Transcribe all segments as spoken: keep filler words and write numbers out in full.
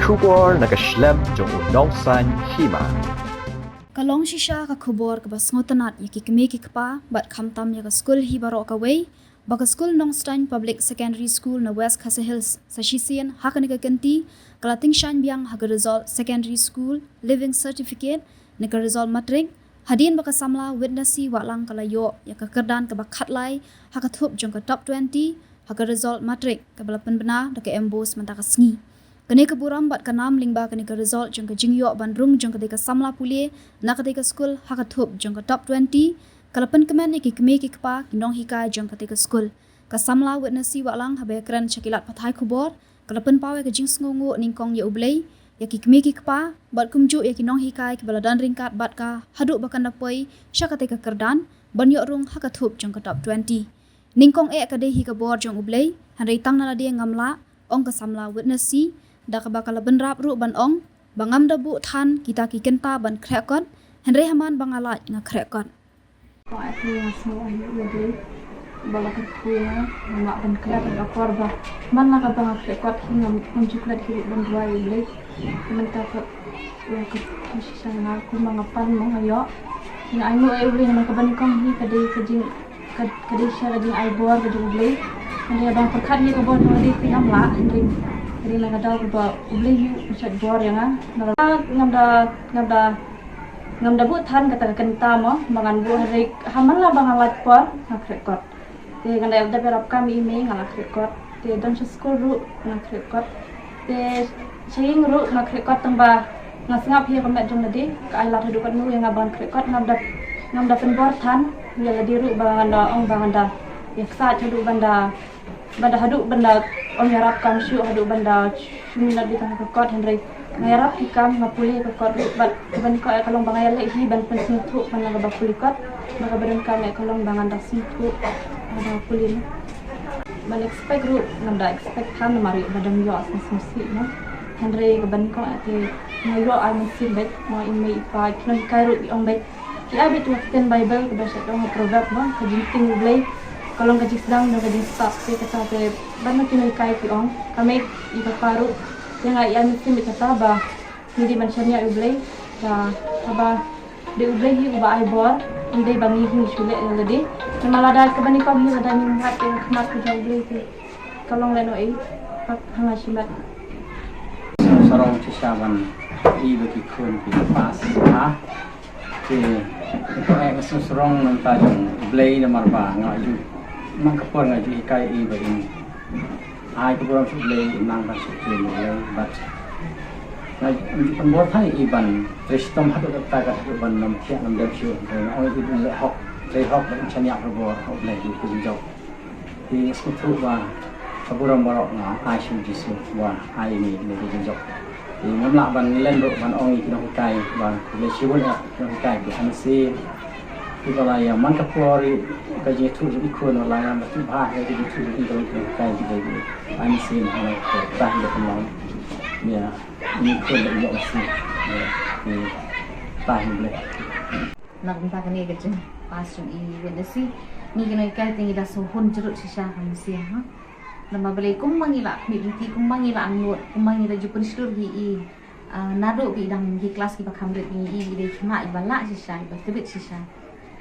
Khubor na ka shlem jong u nongsan hima. Ka long shisha ka khubor kaba sngewtynnat ïa ki kmie ki kpa bad khamtam ïa ka skul hi baroh kawei, ba ka skul Nongstoiñ Public Secondary School na West Khasi Hills sa shisien ha kane ka kynti ka la tyngshaiñ biang ha ka result secondary school, leaving certificate, ne ka result matric, hadien ba ka samla Witnessy Wahlang ka la ïoh ïa ka kyrdan kaba khatlai ha ka thup jong ka top twenty ha ka result matric kaba la pynbna da ka MBOSE mynta ka sngi. Kane ka burom bad ka nam lyngba kane ka result jong ka jingïoh ban rung jong katei ka samla pule na katei ka skul ha ka thup jong ka top twenty ka la pynkmen ïa ki kmie ki kpa, ki nonghikai jong katei ka skul. Ka samla Witnessy Wahlang haba ïakren sha ki lad pathai khubor ka la pynpaw ïa ka jingsngewnguh nyngkong ïa U Blei, ïa ki kmie ki kpa bad kumjuh ïa ki nonghikai kiba la don ryngkat bad ka haduh ba kan da poi sha katei ka kyrdan ban ïoh rung ha ka thup jong ka top twenty. Nyngkong eh ka dei hi ka bor jong U Blei, hynrei tang na lade ngam lah, ong ka samla Witnessy, da kaba ka la bynrap ruh ban ong ba ngam da buh than kita ki kynta ban khreh kot, hynrei ha man ba nga lait nga khreh kot. Ko ai phi nga sngew ai ïa U Blei ba la kyrkhu ïa nga, ngam lah ban klet ïa ka por ba man la kaba nga khreh kot hi ngam, ngam ju klet hi ruh ban duwai ïa U Blei. Mynta ka, ïa ka, ka shisha nga kumba nga pan mo nga ïoh. Nga ai nguh ïa U Blei namar kaba nyngkong hi ka dei ka jing, ka, ka dei shisha ka jingai bor ka jong U Blei. Hynrei ba nga pyrkhat ïa ka bor jong U Blei phi ngam lah, hynrei ka dei na ka daw kaba U Blei u shait bor ïa nga. Namar ngam da, ngam da, ngam da buh than kata ka kynta mo ba ngan buh, hynrei ha man la ba nga lait por nga khreh kot. Te ngan da dep ïarap kam ïa i mei nga la khreh kot. Te don sha skul ruh nga khreh kot. Te sha ïing ruh nga khreh kot, tang ba nga sngap ïa ka met jong lade ka ai lad haduh katno ïa nga ba ngan khreh kot. Ngam da, ngam da pynbor than ïa lade ruh ba ngan da ong ba ngan da ïa ksa haduh ban da, ban da haduh ban da ong ïarap kam shuh haduh ban da shu minot beit tang ha ka kot, hynrei nga ïarap hi kam, nga pule ka kot ruh bad kaba nyngkong eh ka long ba nga ïaleh hi ban pynsngewthuh man la kaba pule kot. Bad kaba donkam eh ka long ba ngan da sngewthuh ban da pule. Ban expect ruh ngam da expect than namar ïa ba dang ïoh sngewsih mo. Hynrei kaba nyngkong eh te nga ïoh ai mynsiem beit, mo, i mei i pa ki nonghikai ruh ki ong beit. Ki ai beit ka ktien Baibl kaba shait ong ha Proverb mo, ka jingtieng U Blei ka long ka jingsdang da ka jingstad, te kata te ban ma ki nonghikai ki ong, ka mei i papa ruh, te nga ïa mynsiem beit kata ba ngi dei ban shaniah ïa U Blei, ba haba dei U Blei hi uba ai bor, ym dei ba ngi hi ngi shu leh ïa lade. Namar lada kaba nyngkong hi lada ngi ngat ïa ka khmat ka jong U Blei te ka long lehnohei ha nga shimet. Sarong shisha ban i ba ki khun ki pass ha. Te ko eh nga sngewsarong na ka bynta jong U Blei namar ba nga ju man ka por nga ju hikai i ba in ai ka burom sha U Blei, in nang ban sngewthuh ïa U Blei, bad nga ju pynbor than ïa i ban trei shitom haduh katta katta haduh ban ym thiah ym dem shuh. Nga ong ïa i ban leh hok, trei hok bad in shaniah ka bor ha U Blei, ïa ka jingjop. Te nga sngewthuh ba ka burom baroh nga ai sha U Jisu ba ai ïa ngi ïa ka jingjop. Te ngam lah ban len ruh ban ong ïa ki nonghikai ba U Blei shibun ïa ki nonghikai, ki ai mynsiem. Te ba la ïa man ka por ïa ka jingïathuh jong i khun, ba la ngam lah ban ïathuh bha ïa ka jingïathuh jong i, ka long ki nonghikai ki dei ki ai mynsiem ha ka por, ta hi da pynlong ïa i khun ba i ïoh mynsiem. Ïa, te ta hi U Blei. Na ka bynta kane ka jingpass jong i Witnessy, ngi ki nonghikai te ngi da sngewhun jrut shisha ha mynsiem, ha. Namar balei kumba ngi la khmih lynti, kumba ngi la angnud, kumba ngi la ju pynshlur ïa i, ah, naduh ba i dang ki klas kiba kham rit, ngi i i dei khynnah iba lah shisha, iba tbit shisha.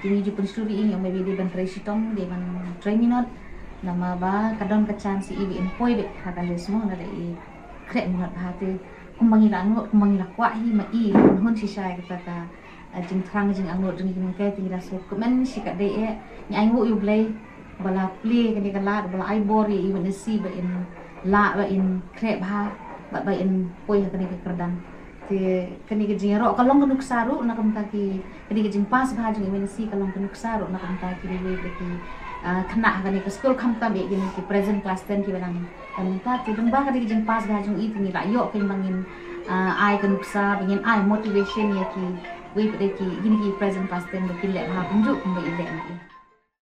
Te ngi ju pynshlur ïa i, ngi ong ba i dei ban trei shitom, dei ban trei minot. Namar ba ka don ka chance ïa i ba in poi beit ha ka list mo, lada i khreh minot bha. Te kumba ngi la angnud, kumba ngi la kwah hi, ma i ngi hun shisha ïa kata ka ah, jingthrang jingangnud jong ngi ki nonghikai, te ngi da sngewkmen shikatdei eh. Ngi ainguh ïa U Blei ba la plie kane ka lad, ba la ai bor ïa i Witnessy ba in lah, ba in khreh bha, ba, ba in poi ha kane ka kyrdan. Te kane ka jingïaroh ka long ka nuksa ruh na ka bynta ki, kane ka jingpass bha jong i Witnessy ka long ka nuksa ruh na ka bynta kiwei kiwei ki, ah, khynnah ha kane ka skul, khamtam eh kine ki present class ten kiba dang, ka bynta te lyngba kane ka jingpass bha jong i te ngi la ïoh kein ba ngin, ah, ai ka nuksa, ba ngin ai motivation ïa ki wei pat de ki, kine ki present class ten ba kin leh bha kumjuh kumba i leh ma i.